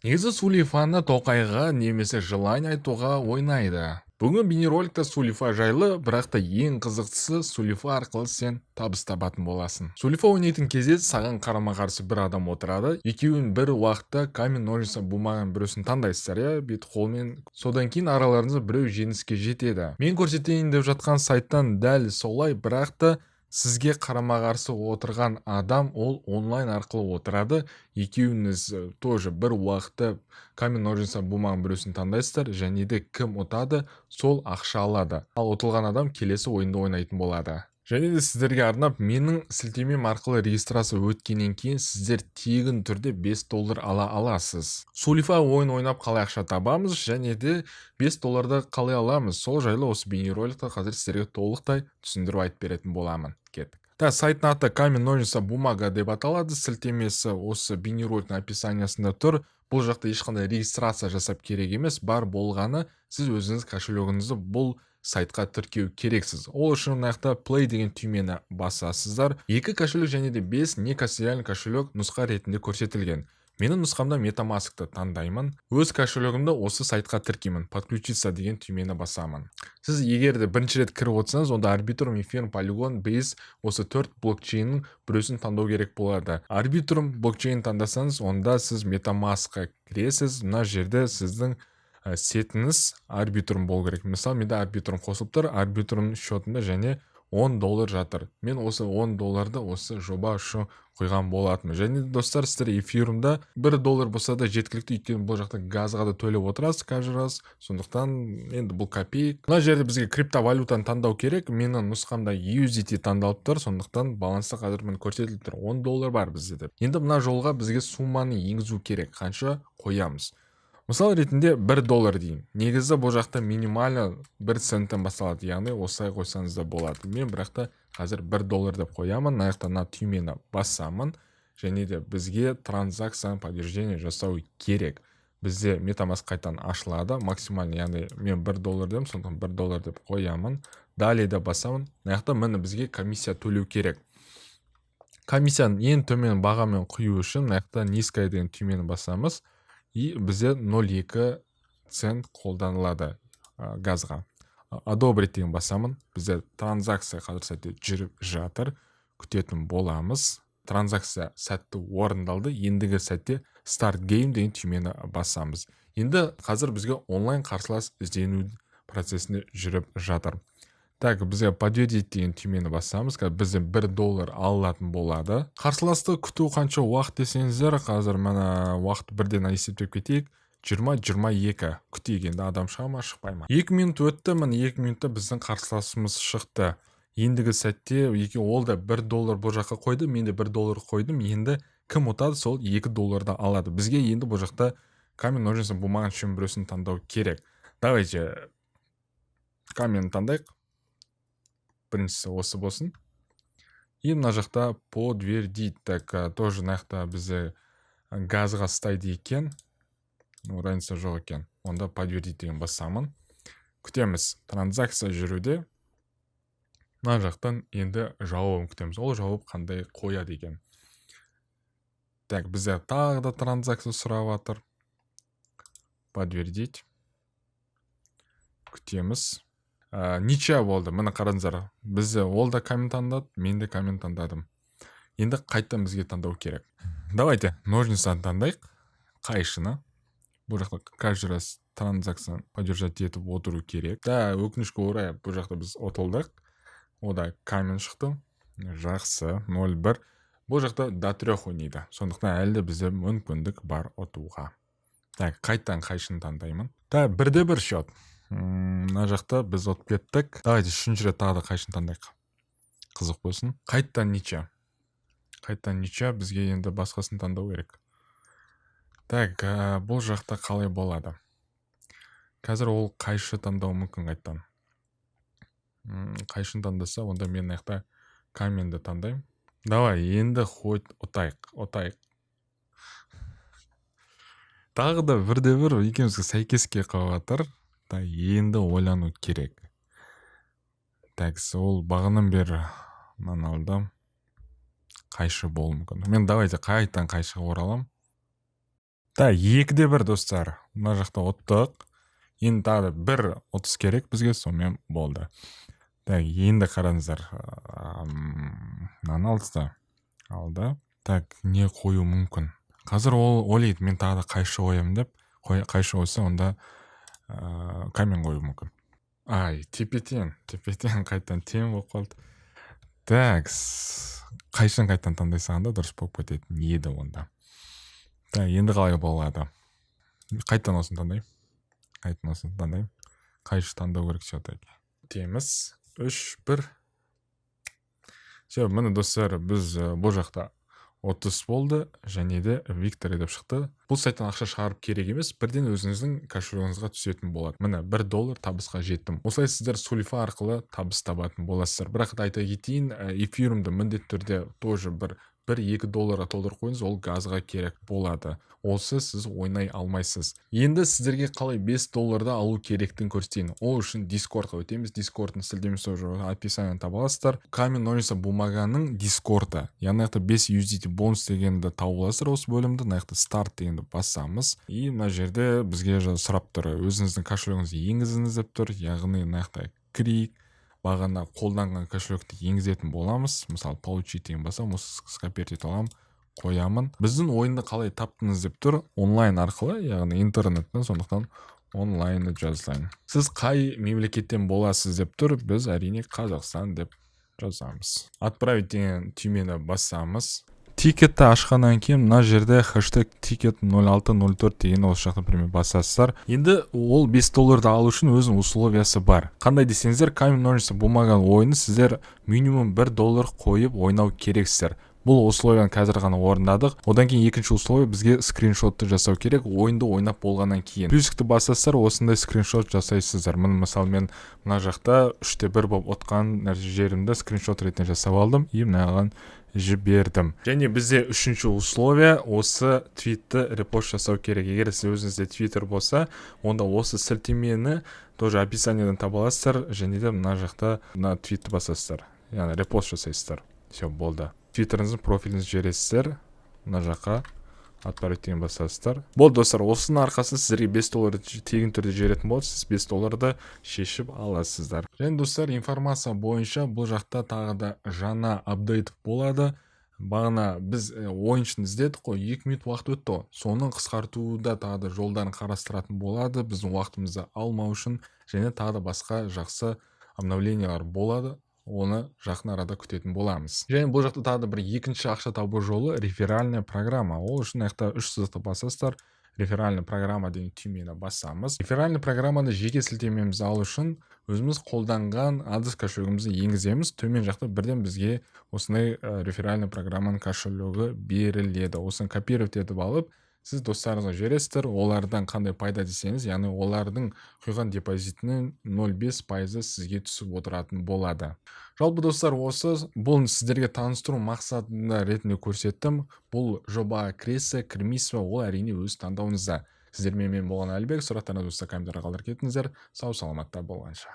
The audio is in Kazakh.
Негізі Сулифаны тоқайға немесе желание айтуға ойнайды. Бүгін бейнероликте Сулифа жайлы, бірақ та ең қызықтысы, Сулифа арқылы сен табыс табатын боласың. Сулифа ойнайтын кезде саған қарама-қарсы бір адам отырады. Екеуін бір уақытта камень, ножницы, бумаганың біреусін таңдайсыздар, иә, бет қолмен. Содан кейін араларыңызда біреу жеңіске жетеді. Мен көрсетейін деп жатқан сайттан дәл солай, бірақ та сізге қарама-қарсы отырған адам ол онлайн арқылы отырады. Екеуіңіз тоже бір уақытта камень, ножницы, бумаганың біреусін таңдайсыздар және де кім ұтады, сол ақша алады. Ал ұтылған адам келесі ойынды ойнайтын болады. Және де сіздерге арнап менің сілтемем арқылы регистрация өткеннен кейін сіздер тегін түрде 5 доллар ала аласыз. Сулифа ойын ойнап қалай ақша табамыз және де 5 долларды қалай аламыз, сол жайлы осы бейнероликте қазір сіздерге толықтай түсіндіріп айтып беретін боламын. Кеттік. Да, сайттың аты камень, ножницы, бумага деп аталады. Сілтемесі осы бейнероликтің описаниясында тұр. Бұл жақта ешқандай регистрация жасап керек емес, бар болғаны сіз өзіңіз кошелегіңізді бұл сайтқа тіркеу керексіз. Ол үшін мына жақта play деген түймені басасыздар. Екі кошелек және де 5 некастодиальный кошелек нұсқа ретінде көрсетілген. Менің нұсқамда MetaMask'ты таңдаймын. Өз кошелегімді осы сайтқа тіркеймін. Подключиться деген түймені басамын. Сіз егер де бірінші рет кіріп отырсаңыз, онда Arbitrum, Ethereum, Polygon, Base осы төрт блокчейннің біреусін таңдау керек болады. Arbitrum блокчейн таңдасаңыз, онда сіз MetaMask'қа кіресіз. Мына жерде сіздің сетіңіз Arbitrum болу керек. Мысалы, менде Arbitrum қосылып тұр. Arbitrum счетында және 10 доллар жатыр. Мен осы 10 долларды осы жоба үшін құйған болатынмын. Және де, достар, сіздер эфирумда 1 доллар болса да жеткілікті, өйткені бұл жақта газға да төлеп отырасыз каждый раз. Сондықтан енді бұл копеек. Мына жерде бізге криптовалютаны таңдау керек. Менің нұсқамда USDT таңдалып тұр, сондықтан баланста қазір міне көрсетіліп тұр, 10 доллар бар бізде деп. Енді мына жолға бізге сумманы енгізу керек, қанша қоямыз. Мысал ретінде 1 доллар дейін. Негізі бұл жақта минимально 1 центтен басталады, яғни осылай қойсаңыз да болады. Мен бірақ та қазір 1 доллар деп қоямын. Мына жақта мына түймені басамын және де бізге транзакцияны подтверждение жасау керек. Бізде MetaMask қайтадан ашылады. Максимально, яғни мен 1 доллар дедім, сондықтан 1 доллар деп қоямын. Далее деп басамын. Мына жақта міне бізге комиссия төлеу керек. Комиссияны ең төмен бағамен құю үшін мына жақта низкая деген түймені басамыз. И бізде 0,2 цент қолданылады газға. Одобрить деген басамын. Бізде транзакция қазір сәтте жүріп жатыр. Күтетін боламыз. Транзакция сәтті орындалды. Ендігі сәтте Start Game деген түймені басамыз. Енді қазір бізге онлайн қарсылас іздену процесінде жүріп жатыр. Так, бізге подтвердить деген түймені басамыз. Қазір бізден 1 доллар алынатын болады. Қарсыласты күту қанша уақыт десеңіздер, қазір міне уақыт бірден есептеп кетейік. 20-22. Күтейік енді, адам шыға ма, шықпай ма. 2 минут өтті, міне 2 минутта біздің қарсыласымыз шықты. Ендігі сәтте екі ол да 1 доллар бұл жаққа қойды, мен де 1 доллар қойдым. Енді кім ұтады, сол 2 долларды алады. Бізге енді бұл жақта камень, ножницы, бумага үшін біреусін таңдау керек. Давайте камень таңдайық. Біріншісі осы болсын. И мына жақта подтвердить. Так, тоже мына жақта бізде газға ұстайды екен. Ну, разница жоқ екен. Онда подтвердить деген басамын. Күтеміз. Транзакция жүруде. Мына жақтан енді жауабын күтеміз. Ол жауап қандай қояды екен. Так, бізде тағы да транзакция сұрап жатыр. Подтвердить. Күтеміз. Ничья болды. Міне, қараңыздар, бізде ол да камень таңдады, мен де камень таңдадым. Енді қайтадан бізге таңдау керек. Давайте ножницаны таңдайық, қайшыны. Бұл жақта каждый раз транзакцияны поддержать етіп отыру керек да. Өкінішке орай, бұл жақта біз ұтылдық. О да камень шықты. Жақсы, 0-1. Бұл жақта до трех ойнайды, сондықтан әлі де бізде мүмкіндік бар ұтуға. Так, қайтадан қайшыны таңдаймын. Так, 1-1 счет. Мына жақта біз ұтып кеттік. Давайте үшінші рет тағы да қайшыны таңдайық, қызық болсын. Қайтадан ничья, қайтадан ничья. Бізге енді басқасын таңдау керек. Так, бұл жақта қалай болады қазір? Ол қайшы таңдауы мүмкін қайтадан. Қайшыны таңдаса, онда мен мына жақта каменьді таңдаймын. Давай енді хоть ұтайық, ұтайық. Тағы да 1-1, екеумізге сәйкес келіп қалып жатыр да. Енді ойлану керек. Так, ол бағанадан бері мынаны алды, қайшы болуы мүмкін. Мен давайте қайтадан қайшыға ораламын. Так, 2-1, достар. Мына жақта ұттық. Енді тағы да бір ұтыс керек бізге, сонымен болды. Так, енді қараңыздар. Мынаны алды да. Алды. Так, не қою мүмкін? Қазір ол ойлайды, мен тағы да қайшы қоямын деп. Қайшы қойса, онда камень қою мүмкін. Ай, тепе тең, тепе тең, қайтадан тең болып қалды. Так, қайшыны қайтадан таңдай салғанда дұрыс болып кететін еді онда. Так, енді қалай болады? Қайтадан осыны таңдаймын. Қайтадан осыны таңдаймын. Қайшы таңдау керек все-таки. Теміз. 3-1. Все, міне, достар, біз бұл жақта ұтыс болды және де victory деп шықты. Бұл сайттан ақша шығарып керек емес, бірден өзіңіздің кошелегіңізге түсетін болады. Міне, 1 доллар табысқа жеттім. Осылай сіздер Сулифа арқылы табыс табатын боласыздар. Бірақ та айта кетейін, эфириумды міндетті түрде тоже бір 1-2 долларға толтырып қойыңыз, ол газға керек болады. Олсыз сіз ойнай алмайсыз. Енді сіздерге қалай 5 долларды алу керектігін көрсетейін. Ол үшін Дискордқа өтеміз. Дискордтың сілтемесі уже описаниедан таба аласыздар. Камень, ножницы, бумаганың Дискорды. Яғни мына жақта 5 USDT бонус дегенді тауып аласыздар, осы бөлімді. Мына жақта старт дегенді басамыз. И мына жерде бізге сұрап тұр, өзіңіздің кошелегіңізді енгізіңіз деп тұр. Яғни мына жақта кірейік, бағана қолданған кошелекті енгізетін боламыз. Мысалы, получить деген басамын, осы скопировать ете аламын, қоямын. Біздің ойынды қалай таптыңыз деп тұр. Онлайн арқылы, яғни интернеттен, сондықтан онлайн деп жазайын. Сіз қай мемлекеттен боласыз деп тұр. Біз, әрине, Қазақстан деп жазамыз. Отправить деген түймені басамыз. Тикетті ашқаннан кейін мына жерде хэштег тикет 0604 деген, осы жақта, например, басасыздар. Енді ол 5 долларды алу үшін өзінің условиясы бар. Қандай десеңіздер, камень, ножницы, бумага ойыны сіздер минимум 1 доллар қойып ойнау керексіздер. Бұл условияны қазір ғана орындадық. Одан кейін екінші условие: бізге скриншотты жасау керек ойынды ойнап болғаннан кейін. Плюсикті басасыздар, осындай скриншот жасайсыздар. Міне, мысалы, мен мына жақта 3-1 болып ұтқан жерімді скриншот ретінде жасап алдым и мынаған жібердім. Және бізде үшінші условие: осы твитті репост жасау керек. Егер сіз өзіңізде Твиттер болса, онда осы сілтемені тоже описаниедан таба аласыздар және де мына жақта мына твитті басасыздар, яғни репост жасайсыздар. Все, болды. Твиттеріңіздің профиліңізді жібересіздер мына жаққа, отправить деген басасыздар. Болды, достар, осының арқасында сіздерге 5 долларды тегін түрде жіберетін болады. Сіз 5 долларды шешіп аласыздар. Және, достар, информация бойынша бұл жақта тағы да жаңа апдейт болады. Бағана біз ойыншыны іздедік қой, 2 минут уақыт өтті ғой. Соны қысқартуда тағы да жолдарын қарастыратын болады, біздің уақытымызды алмау үшін. Және тағы да басқа жақсы обновлениялар болады, оны жақын арада күтетін боламыз. Және бұл жақта тағы да бір екінші ақша табу жолы — реферальная программа. Ол үшін мына жақта үш сызықты басасыздар, реферальная программа деген түймені басамыз. Реферальный программаны жеке сілтемемізді алу үшін өзіміз қолданған адрес кошелегімізді енгіземіз. Төмен жақта бірден бізге осындай реферальный программаның кошелегі беріледі. Осыны копировать етіп алып, сіз достарыңызға жібересіздер. Олардан қандай пайда десеңіз, яғни олардың құйған депозитінің 0,5 пайызы сізге түсіп отыратын болады. Жалпы, достар, осы бұл сіздерге таныстыру мақсатында ретінде көрсеттім. Бұл жобаға кіресіз, кірмейсіз ба, ол, әрине, өз таңдауыңызда. Сіздермен мен болған Әлібек. Сұрақтарыңыз болса, комментарий қалдырып кетіңіздер. Сау саламатта болғанша.